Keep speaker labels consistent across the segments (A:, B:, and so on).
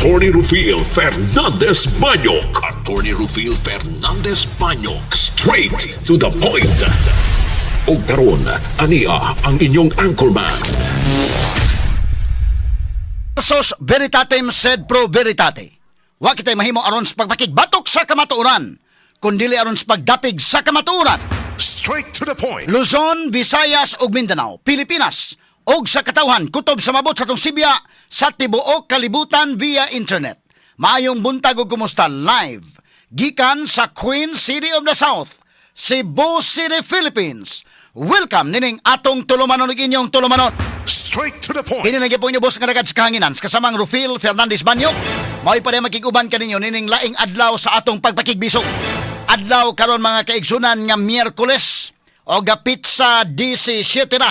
A: Attorney Rufil Fernandez Banyok. Attorney Rufil Fernandez Banyok. Straight to the point. Og karon, ania ang inyong anchorman.
B: Versus veritatem sed pro veritate. Wa kitay mahimo aron sa pagpakigbatok sa kamatuoran, kundili aron sa pagdapig sa kamatuoran.
C: Straight to the point.
B: Luzon, Visayas ug Mindanao, Pilipinas ug sa katawhan kutob sa mabot sa atong sibya sa tibuok kalibutan via internet. Maayong buntag ug kumusta live gikan sa Queen City of the South, Cebu City, Philippines. Welcome nining atong tulumanon ug inyong tulumanon.
C: Straight to the point.
B: Kini na gyud po inyo boss nga ragad sa kahanginan sa kasamang Rufil Fernandez Banyo. Mao'y pa makig-uban kaninyo nining laing adlaw sa atong pagpakigbisog. Adlaw karon, mga kaigsunan, nga Miyerkules o gapit sa 17 na.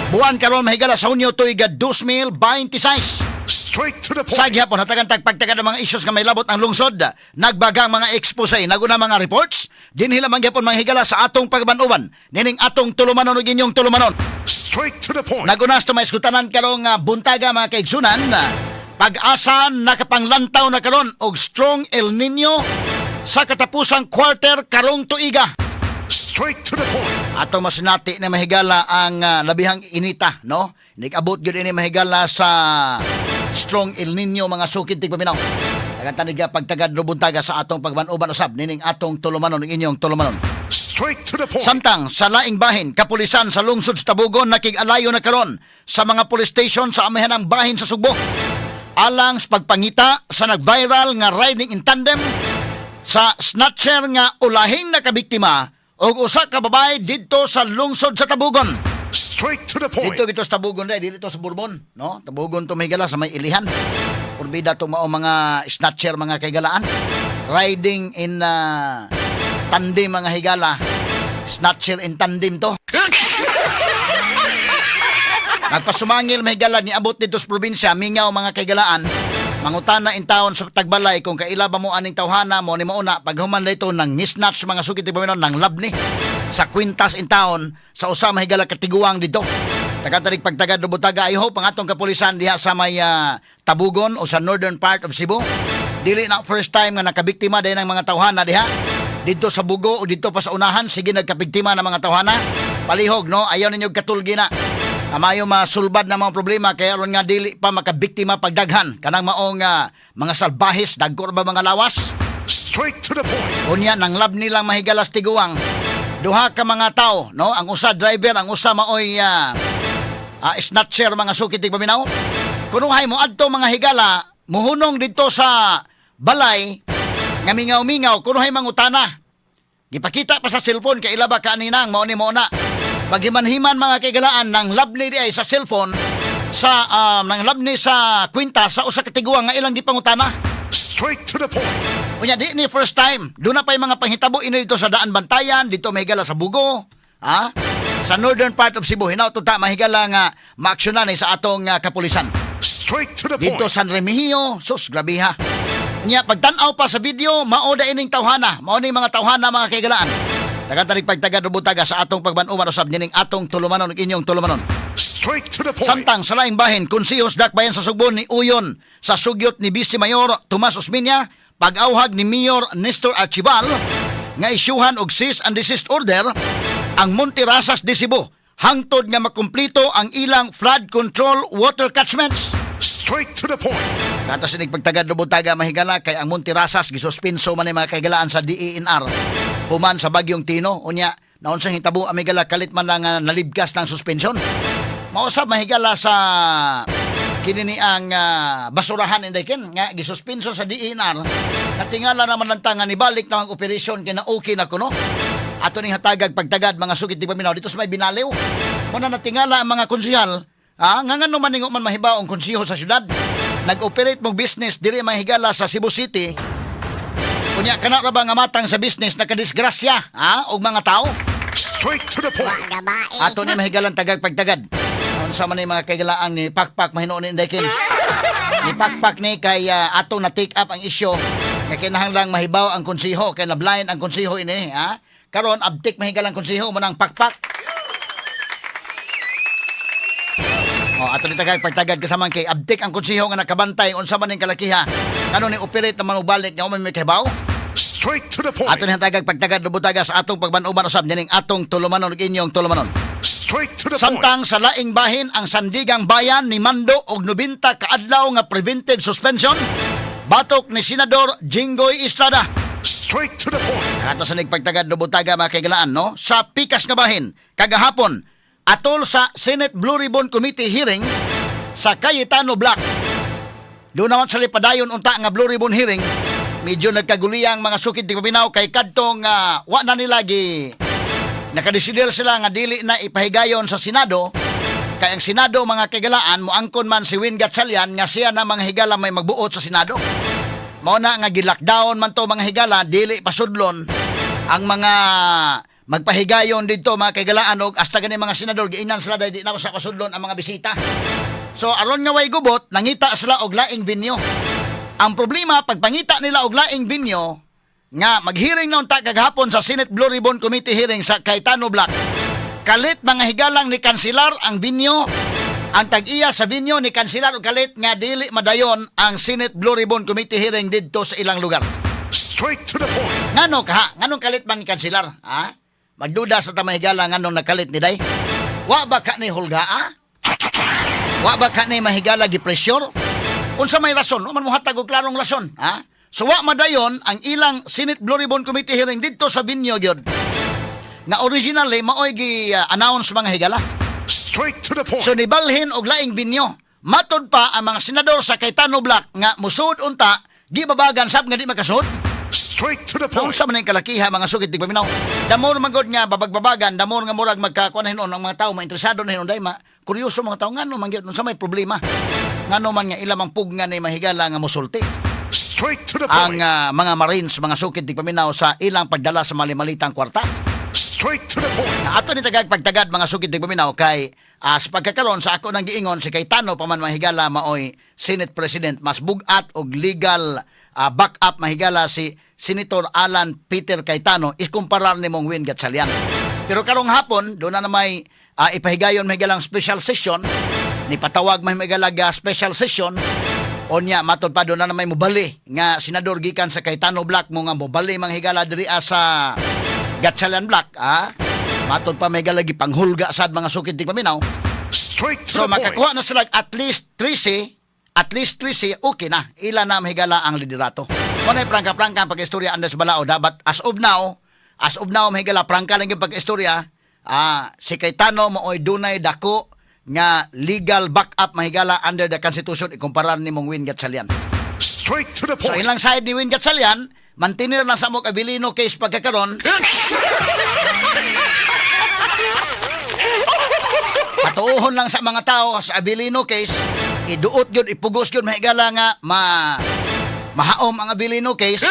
B: Buwan karon, mahigala, sa Hunyo tuig 2026.
C: Straight to the point.
B: Sa gihapon, hatagan tagpagtaga ng mga issues nga may labot ang lungsod, nagbagang mga expose, naguna mga reports, dinhi lamang gihapon, mga higala, sa atong pagban-uban, nining atong tulumanon ug inyong tulumanon.
C: Straight to the point.
B: Naguna sa maeskutanan karong buntaga, mga kaigsunan, PAGASA nakapanglantaw na karon og strong El Nino sa katapusang quarter karong tuiga.
C: Straight to the point.
B: Ato masinati na, mahigala, ang labihang inita, no? Nag-abot gyud ini, mahigala, sa strong El Nino, mga sukid tigpaminaw. Tagantanig pagtagad buntaga sa atong pagban-uban usab nining atong tulumanon ug inyong tulumanon.
C: Straight to the point.
B: Samtang sa laing bahin, kapulisan sa lungsod sa Tabugon nakig-alayo na karon sa mga police station sa amihanang bahin sa Sugbo, alang sa pagpangita sa nag-viral nga riding in tandem sa snatcher nga ulahing nakabiktima og usa ka babae didto sa lungsod sa Tabugon.
C: Straight to the point.
B: Dito gito sa Tabugon dai, dito sa Bourbon, no? Tabugon to, mahigala, sa may Ilihan. Purbida to mao mga snatcher, mga kaigalaan. Riding in tandem, mga higala. Snatcher in tandem to. Nagpasumangil, mahigala, niabot dito sa probinsya, mingaw, mga kaigalaan. Mangutana in taon sa tagbalay kung kaila ba mo aning tawhana mo ni mauna paghuman dito ng nisnatch, mga sukit ni ng labni sa kwintas in taon sa usa, mahigala, katiguang dito. Tagatarig pagtagad buntaga, I hope ang atong kapulisan diha sa may Tabugon o sa northern part of Cebu. Dili na first time nga nakabiktima din ng mga tawhana diha. Dito sa Bugo o dito pa sa unahan, sige nagkabiktima ng mga tawhana. Palihog, no? Ayaw ninyo katulgi na. Amayo masulbad na mga problema kaya aron nga dili pa makabiktima pagdaghan kanang maong mga salbahis, dagko ra ba mga lawas.
C: Straight to the point.
B: Unya nang lab nilang, mahigalas, tiguang duha ka mga tao, no? Ang usa driver, ang usa maoy snatcher, mga sukit paminaw. Kunuhay mo adto, mga higala, muhunong didto sa balay nga mingaw-mingaw kunuhay mangutana. Gipakita pa sa cellphone kaila ba kaninang mao ni mao na. Paghiman-himan, mga kaigalaan, nang labni di ay sa cellphone sa nang labni sa kwinta sa usa ka tiguang nga ilang gipangutana.
C: Straight to the point.
B: Unya di ni first time. Doon na pa yung mga panghitabo ini dito sa Daan Bantayan, dito, mahigala, sa Bugo, ha? Sa northern part of Cebu, hinaut ta, mahigala, nga maaksyonan sa atong kapulisan.
C: Straight to the
B: Dito
C: point.
B: San Remigio, sus, grabe ha. Nya pagtan-aw pa sa video, mao da ining tawhana, mao ning mga tawhana, mga kaigalaan. Taga-tarik pagtagad buntaga sa atong pagban-uban usab nining atong tulumanon ug inyong tulumanon.
C: Straight to the point.
B: Samtang sa laing bahin, konseho sa Dakbayan sa Sugbo ni uyon sa sugyot ni Vice Mayor Tomas Osmeña pag-awhag ni Mayor Nestor Archival nga isyuhan og cease and desist order ang Monte Rasas de Cebu hangtod nga makumplito ang ilang flood control water catchments.
C: Straight to the point.
B: Kata sinig pagtagad buntaga, mahigala, kay ang Monte Rasas gisuspenso man ni, mga kaigalaan, sa DENR human sa bagyong Tino. Unya naunsang hitabo, amigala, kalit man lang nga nalibkas ng suspension. Mausab, mahigala, sa kini ni ang basurahan inday ken nga gisuspenso sa DENR. Natingala naman lang ta nga nibalik na ang operation kay na okay na kuno. Ato ning hatagag pagtagad, mga sukit di paminaw, dito sa may Binaliw. Muna natingala ang mga konsihal. Ah, nga ngano man ningo man mahibaw ang konseho sa syudad. Nag-operate mong business diri, mahigala, sa Cebu City. Unya kana ra ba nga matang sa business nakadisgrasya, ha, og mga tao?
C: Straight to the point.
B: Ato ni mahigalan tagag pagtagad. Unsa man ni, mga kaigalaan, ni pakpak mahinuon ni Inday Ken. Ni pakpak ni kay ato na take up ang isyu nga kinahanglang mahibaw ang konseho kay na blind ang konseho ini, ha. Karon abtik, mahigalang konseho mo nang pakpak. Oh, Ato ni tagay pagtagad kasamang kay abtik ang konseho nga nakabantay unsa man ning kalakiha. Ngano ni operate na manubalik nga may kahibaw?
C: Straight to the point.
B: Ato ni tagag pagtagad lubutaga sa atong pagban-uban usab nining atong tulumanon ug inyong tulumanon.
C: Straight to the point.
B: Samtang sa laing bahin ang Sandigang Bayan ni mando og 90 kaadlaw nga preventive suspension batok ni Senador Jinggoy Estrada.
C: Straight to the point.
B: Ato sa nagpagtagad lubutaga mga kaigalaan, no? Sa pikas nga bahin kagahapon atol sa Senate Blue Ribbon Committee hearing sa Cayetano Block. Doon naman sa lipadayon unta nga Blue Ribbon hearing, medyo nagkaguliyang mga sukid di paminaw kay kadtong wa na nila gi nakadesidir sila nga dili na ipahigayon sa Senado kay ang Senado, mga kaigalaan, moangkon man si Win Gatchalian nga siya na mga higala may magbuot sa Senado. Mao na nga gi-lockdown man to, mga higala, dili pasudlon ang mga magpahigayon didto, mga kaigalaan, og hasta gani mga senador giingnan sila dahil di na sa pasudlon ang mga bisita. So aron nga way gubot, nangita sila og laing venue. Ang problema, pagpangita nila og laing venue nga maghearing na unta kagahapon sa Senate Blue Ribbon Committee hearing sa Cayetano Block. Kalit, mga higalang, ni kansilar ang venue. Ang tag-iya sa venue ni kansilar og kalit nga dili madayon ang Senate Blue Ribbon Committee hearing didto sa ilang lugar.
C: Straight to the point.
B: Ngano ka? Nganong kalit man ni kansilar? Ha? Magduda sa ta, mga higala, nganong nakalit ni day? Wa ba ka ni hulgaa? Wa ba ka ni mahigala gi pressure? Unsa may rason? Wa man mohatag og klarong rason, ha? So wa madayon ang ilang Senate Blue Ribbon Committee hearing didto sa venue gyud nga originally maoy gi announce, mga higala.
C: Straight to the point.
B: So nibalhin og laing venue. Matod pa ang mga senador sa Cayetano Block nga musud unta, gibabagan sab nga di makasud.
C: Straight to the point.
B: Unsa man ang kalakiha, mga sugit di paminaw? Damor man gud nga babagbabagan, damor nga murag magkakuan na hinuon ang mga tao, mainteresado na hinuon dai ma kuryoso mga tao ngano man gyud, unsa may problema. Ngano man nga ila mang pugna ni mahigala nga mosulti
C: Straight to the
B: ang
C: point.
B: Mga Marines, mga sukid di paminaw, sa ilang pagdala sa malimalitang kwarta.
C: Straight to the point.
B: Na ato ni tagag pagtagad, mga sukid di paminaw, kay sa pagkakaron sa ako nang giingon, si Cayetano pa man, mahigala, maoy Senate President, mas bugat og legal backup, mahigala, si Senator Alan Peter Cayetano ikumpara ni mong Win Gatchalian. Pero karong hapon doon na may ipahigayon, mahigalang special session ni patawag may mahigala special session. Onya matod pa doon na may mubali nga senador gikan sa Cayetano Block mo nga mubali mga higala diri sa Gatchalian Block, ah. Matod pa may galagi panghulga sad, mga sukid di paminaw.
C: Straight to
B: So
C: the point.
B: makakuha na sila at least 13, at least 13, okay na. Ila na mahigala ang liderato. Kung ay prangka-prangka ang pag-istorya andas balao, dapat as of now, mahigala, prangka lang yung pag-istorya, si Cayetano mooy dunay dako nga legal backup, mahigala, under the Constitution ikumpara ni mong Win Gatchalian.
C: Straight to the
B: So
C: point.
B: ilang side ni Win Gatchalian, mantinir lang sa mong Abilino case pagkakaron. Patuohon lang sa mga tao sa Abilino case, iduot yun, ipugos yun, mahigala, nga mahaom ang Abilino case.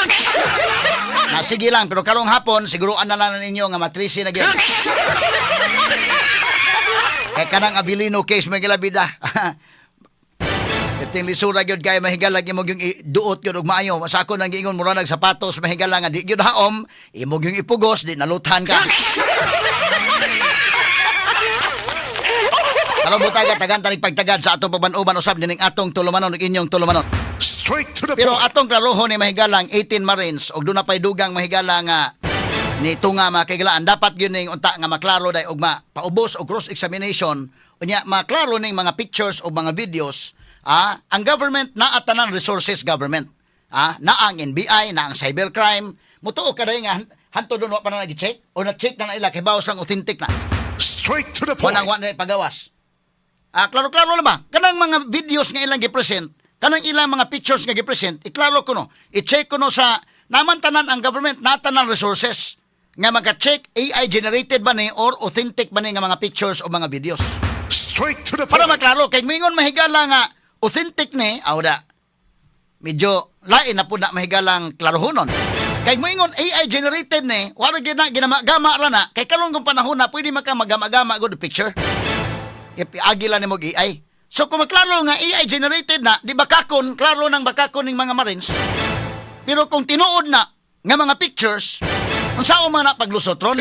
B: Na sige lang, pero karong hapon, siguruan na lang ninyo nga matrisi na gyud. Kaya kanang Abilino case, may bida. Iting lisura gyud kay, mahigala, imo yung duot gyud og maayo. Sa ako nang giingon, mura nag sapatos, mahigala, nga di gyud haom, imo yung ipugos, di naluthan ka. Karon butaga tagan tanig pagtagad sa atong pagban-uban usab nining atong tulumanon ug inyong tulumanon.
C: Straight to the
B: Pero
C: point.
B: atong klarohon ni mahigalang 18 Marines og doon na pay dugang, mahigala, nga ni tunga, mga kaigalaan, dapat gyud ning unta nga maklaro day og paubos og cross examination, unya maklaro ning mga pictures o mga videos. Ang government naa tanan resources, government naa ang NBI, na ang cybercrime, mutuo ka day nga hantod doon wa pa na nag-check o na-check na na ila kay bawas lang authentic na.
C: Straight to the point.
B: Wanang wa na ipagawas. Klaro-klaro lang ba? Kanang mga videos nga ilang gi-present, kanang ilang mga pictures nga gi-present, iklaro ko no. I-check ko no sa naman tanan ang government natanan resources nga maka-check AI generated ba ni or authentic ba ni nga mga pictures o mga videos.
C: Straight to the
B: Para
C: point.
B: maklaro kay mingon, mahigala, nga authentic ni, awda. Medyo lain na po na, mahigalang klarohonon. Kay moingon AI generated ni, wala gyud na ginama-gama ra na kay karon kung panahon na pwede maka magama-gama good picture. Agi lang nimo og AI. So kung maklaro nga AI generated na, di bakakon, klaro nang bakakon ning mga Marines. Pero kung tinuod na nga mga pictures, unsa man na paglusot ron?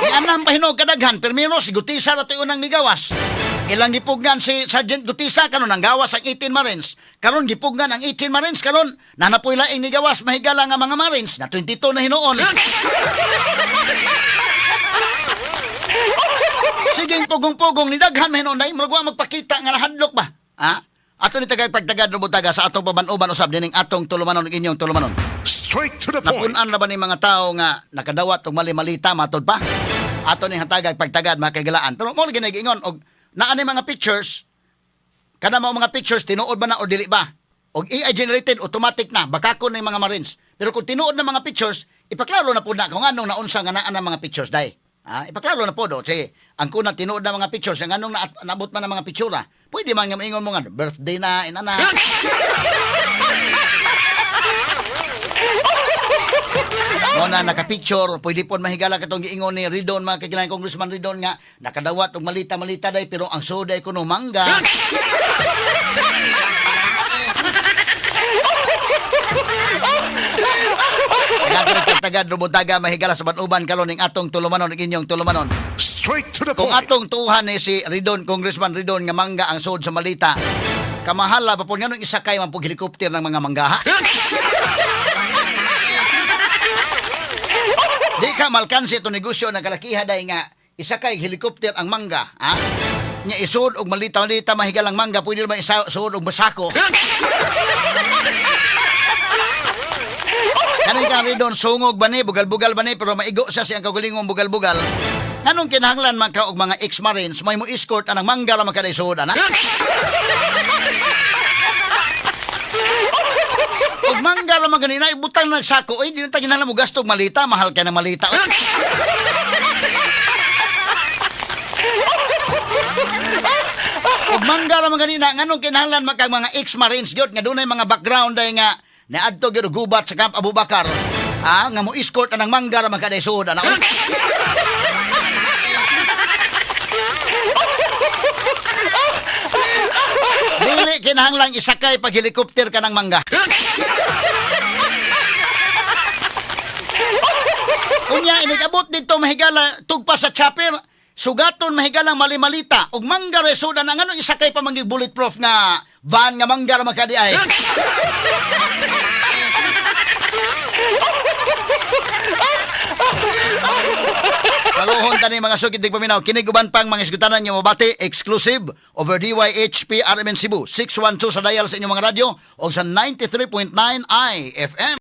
B: Anam pa hinog kadaghan, pirmiro si Gutisa ra to'y unang migawas. Ilang gipugnan si Sergeant Gutisa, karon ang gawas ang 18 Marines. Karon gipugnan ang 18 Marines, karon nanapoy laing nigawas, mahigala nga mga Marines na 22 na hinuon. Sige, pugong-pugong ni daghan man hinuon dai, murag wa magpakita nga nahadlok ba? Ha? Ato ni tagay pagtagad rubutaga sa atong paban-uban usab dining atong tulumanon ug inyong tulumanon.
C: Straight to the point.
B: Napun-an na ba ni mga tao nga nakadawat og mali-malita matod pa? Ato ning hatagag pagtagad, mga kaigalaan. Pero mo lagi nag-ingon og naa ni mga pictures, kada mao mga pictures, tinuod ba na o dili ba? Og AI generated, automatic na bakako na yung mga Marines. Pero kung tinuod na mga pictures, ipaklaro na po na kung anong naunsa nga naa ng mga pictures dai. Ha? Ipaklaro na po do. Sige, ang kuna tinuod na mga pictures, ang anong naabot man ang mga pictura. Pwede man nga maingon mo nga birthday na inana. Mo na naka-picture, pwede po mahigala katong giingon ni Ridon, mga kagilan, Congressman Ridon, nga nakadawat og malita-malita day, pero ang soda ay kuno mangga. Kaya tagad rubutaga, mahigala sa banuban karon ning atong tulumanon ug inyong tulumanon.
C: Straight to the
B: Kung
C: point.
B: atong tuhan ni si Ridon, Congressman Ridon, nga mangga ang sod sa malita, kamahala pa po nga nung isakay man pug helicopter ng mga manggaha. Di ka malkansi ito negosyo ng kalakiha dahil nga isakay helicopter ang mangga. Ha? Nya isod og malita-malita, mahigalang mangga, pwede naman isod og masako. Kanang ka Ridon, sungog ba ni, bugal-bugal ba ni, pero maigo siya siyang kagalingong bugal-bugal. Nganong kinahanglan man ka og mga ex-marines, may mo escort anang mangga lang kada isuod, ana? Og mangga lang man ganina, ibutang na sako, oy, di na ta kinahanglan mo gasto og malita, mahal ka na malita. Oy. Og mangga lang man ganina, nganong kinahanglan man kag mga ex-marines gyud nga dunay mga background day nga naadto gyud og gubat sa Camp Abubakar? Ah, nga mo escort anang mangga ra man kada isuod, ana? Oy. Dili kinahanglang isakay pag helicopter ka ng mangga. Unya inigabot dito, mahigala, tugpa sa chopper, sugaton, mahigalang mali-malita ug mangga resudan ang anong isakay pa manggig bulletproof nga van nga mangga ra makadi ay. Kaluhon tani, mga sugid paminaw, kini uban pang mga isgutanan nyo mabati exclusive over DYHP RMN Cebu 612 sa dial sa inyong mga radyo o sa 93.9 IFM.